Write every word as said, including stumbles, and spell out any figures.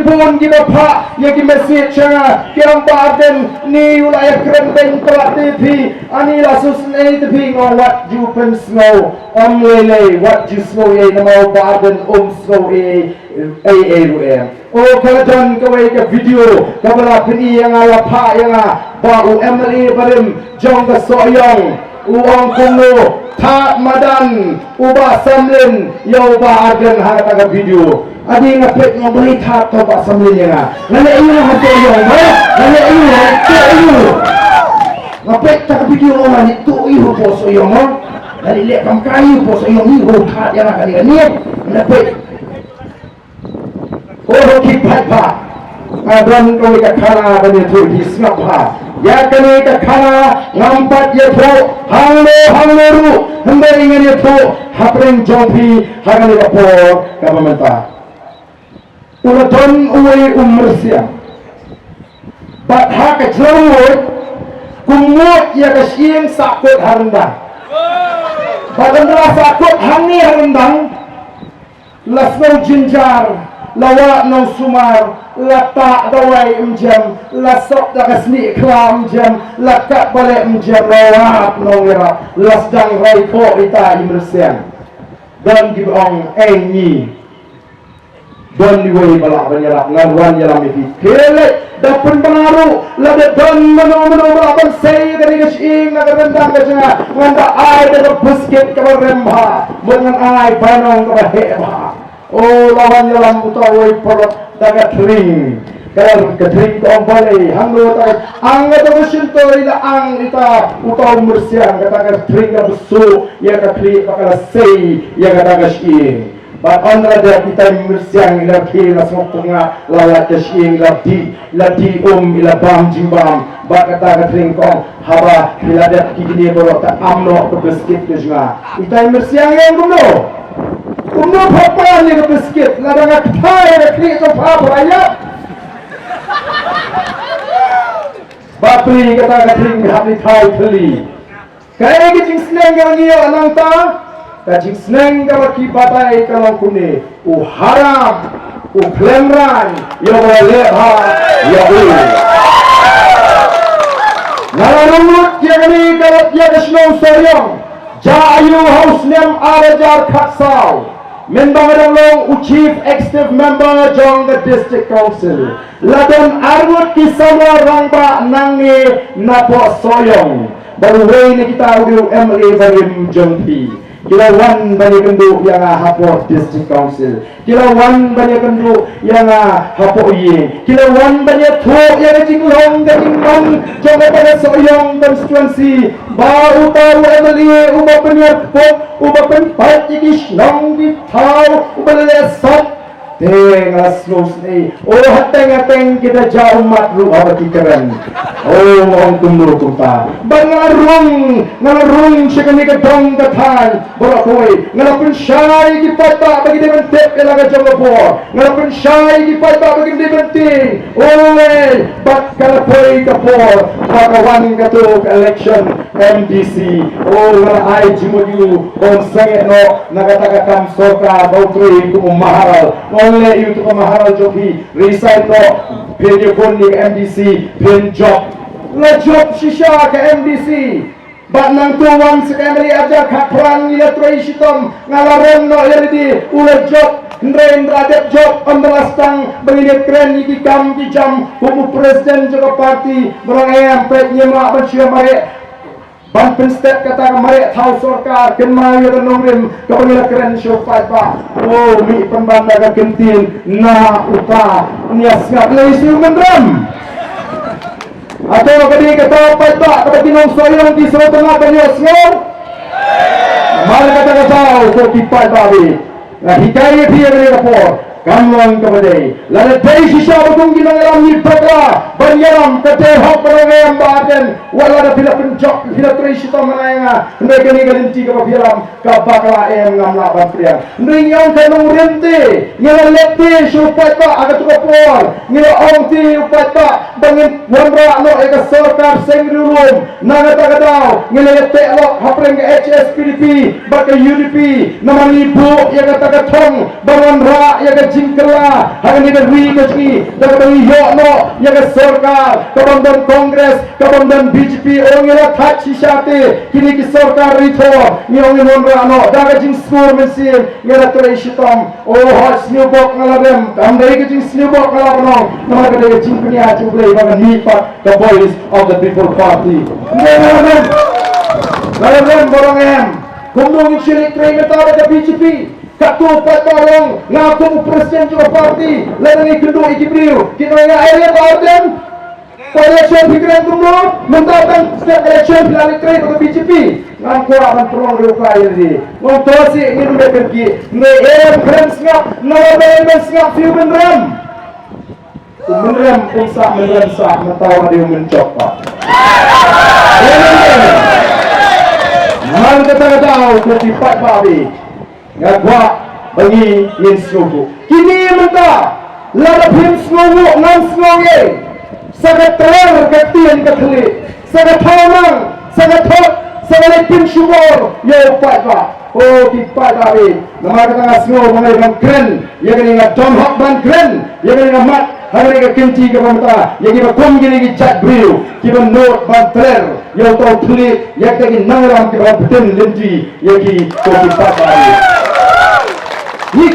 Bun kiba phah ïa ki message sha nga, ki ong Bah Ardent, ni u la ïakren beiñ palat te phi, ani la sngewsynei te phi, nga ong wat ju pynsngew, ym lei lei, wat ju sngew ei, namar u Bah Ardent um sngew ei ei ruh em. O, ka la don kawei ka video kaba la pyni ïa nga, la phah ïa nga ba u M L A barim jong ka Sohiong u ong kumno, thad madan u Bah Samlin ïa u Bah Ardent ha kata ka video. Adi nga peit, nga ong balei thad u Bah Samlin ïa nga. Nga leh aïu ha Sohiong ba? Nga leh aïu ha Sohiong? Nga peit kata ka video, nga leh tuh aïu ha Sohiong ba? Nga leh leh kam kai aïu ha Sohiong, ni ho thad ïa nga kane kane. Nga peit. Ko ki paidbah, nga don kawei ka khana ban ïathuh, phi sngap bha. Ïa kane ka khana ngam pat ïathuh hangno hangno ruh, hynrei ngan ïathuh hapdeng jong phi ha kane ka por kaba mynta. U la don uwei u myrsiang, bad ha ka jrong ngut, kum ngut ïa ka shyieng sahkut ha ryndang. Bad ynda la sahkut hangne ha ryndang, la sngew jynjar, la wad nongsumar, la tah dawai ym jem, la sop da ka snieh khla ym jem, la kat baleh ym jem, la wad nongïarap, la sdang rai khoh ita i myrsiang. Don kiba ong, ei ngi don iwei ba lah ban ïarap, ngan wan ïalam ïa phi. Te leit da pynbna ruh, lada don mano mano ba lah ban sei ïa kane ka shyieng na ka ryndang ka jong nga, ngan da ai da ka biscuit kaba rem bha, mut ngan ai bainong kaba heh bha. O, la wan ïalam uta uwei paralok da ka thring. Ka, ka thring ka ong balei, hangno uta, ang uta ka shyntur, i la ang ita uta u myrsiang, kata ka thring ka bsuh ïa ka khlieh bad ka la sei ïa kata ka shyieng. Bad ynda la dep, itai myrsiang i la khie, la sngewthuh nga, la lait ka shyieng, i la dih, i la dih um, i la bam jingbam. Bad kata ka thring ka ong, haba phi la dep kine baroh, te am noh ka biscuit ka jong nga. Itai myrsiang i ong kumno? Kumno pha pan ïa ka biscuit, lada nga kthai ïa ka khlieh jong pha, pha ïap. Bapli, kata ka thring hap lithai thylli. Kaei ka jingsneng kaba ngi ïoh nangta? Ka jingsneng kaba ki batai ka long kumne, u haram, u khlem raiñ ïa uba leh bha ïa u. Nga la rung lut ïa kane ka, ïa ka shnong Sohiong, jia aïu, ha u snem ar hajar khatsaw. Mynba nga dang long u Chief Executive Member jong ka District Council, la don arngut ki samla rangbah nangne napoh Sohiong. Bad uwei na kita u dei u M L A barim jong phi. Ki la wan ban ïakynduh ïa nga hapoh District Council. Ki la wan ban ïakynduh ïa nga hapoh ïing. Ki la wan ban ïathuh ïa ka jinglong ka jingman jong kata ka Sohiong constituency. Ba uta u M L A uba pynïar kput, uba pynpait ïa ki shnong ki thaw, uba leh sat. Te nga la sngewsynei. O, hateng hateng kita jia ummat ruh haba ki kren. O, nga ong kumno kumta. Bad nga la rung, nga la rung sha kane ka dong ka thaiñ baroh kawei. Nga la pynshai ïa ki paidbah ba ki dei ban tip ïa la ka jong ka bor. Nga la pynshai ïa ki paidbah ba ki dei ban tieng. Owei, bad ka la poi ka por ba ka wan kato ka election M D C. O, nga la ai jingmut ïa u ban sangeh noh na kata ka kam sorkar ba u trei kum u maharal. Nga ong leh ïa uto ka maharal jong phi, resign noh, phin ïakun ïa ka M D C, phin jop. La jop shisha ka M D C. Bad nangta wan sa ka M L A ar hajar khatphra ngi la trei shitom, nga la rem noh ïa lade, u la jop, hynrei ynda la dep jop, ynda la sdang ba ngin ïakren ïa ki kam ki jam kum u president jong ka party, ba long em, peit ngim lah ban shu mareh, ban pynstet kata ka mareh thaw sorkar, kynmaw ïa ka nongrim kaba ngi la kren sha u paidbah. O, mih pynban da ka kyntien na uta, ïa sngap lei shu mynrem. Hato ka dei kata paidbah kaba ki nong Sohiong ki sngewtynnat ban ïohsngew? Namar kata ka daw ko ki paidbah, nga hikai ïa phi ha kane ka por, kam long kaba dei. Lada dei shisha ba kum ki nongïalam ngi bakla ban ïalam, ka dei hok ba long em Bah Ardent, wat lada phi la pynjop, phi la trei shitom na ïa nga, hynrei kane ka lynti kaba phi ïalam, ka bakla em, ngam lah ban pdiang. Hynrei ngi ong ka nongrim te, ngi la leh te sha u paidbah ha kato ka por, ngi la ong te u paidbah ba ngin wanrah noh ïa ka sorkar seng riewlum. Na kata ka daw ngi la ïateh lok hapdeng ka H S P D P bad ka U D P, namar ngi buh ïa kata ka thong ban wanrah ïa ka jingkylla ha kane ka ri ka jong ngi da kaba ngi ïoh noh ïa ka sorkar ka bym don Congress, ka bym don B J P. Oh, ngi la thait shisha te, kine ki sorkar ri thor, ngi ong ngin wanrah noh da ka jingsngur mynsiem. Ngi la trei shitom. Oh, hooid, sngewbok nga la rem, kam dei ka jingsngewbok nga la ban ong, namar ka dei ka jingpynïaid jong U Blei ba ngan mih pat ka Voice of the People Party. Nga la rem, nga la rem, ba ong em. Kumno ngin shu leit trei mynta da ka B J P? Katto pat ba ong nga kum u president jong ka party, lada ngi kynduh ïa ki briew kin ong nga, "Ei, ba Ardent, ka election phi kren kumno? Mynta tang step election phi la leit trei bad ka B J P." Ngan kwah ban pynlong riewkhlaiñ ïa lade. Nga ong to sih, ngin beh kynti. Nga ong em, kren sngap, namar ba em ban sngap phi u bynrem. U bynrem um sah, bynrem sah, mynta u dei u mynjop pat. Man kata ka daw ko ki paidbah, nga kwah ba ngi ngin sngewthuh. Kine mynta, lada phim sngewnguh ngan sngew ei. Sa ka tler ka ktien ka thylliej, sa ka thaw nang, sa ka thot, sa ka leit pynshukor ïa u paidbah. Oh, ki paidbah, namar kata nga sngew ba nga dei ban kren ïa kane, nga don hok ban kren ïa kane, nga mat ha kane ka kynti kaba mynta ïa kiba kum kine ki jait briew kiba nud ban tler ïa uto u thylliej ïa kita ki nongïalam kiba btin lynti ïa ki, ko ki paidbah.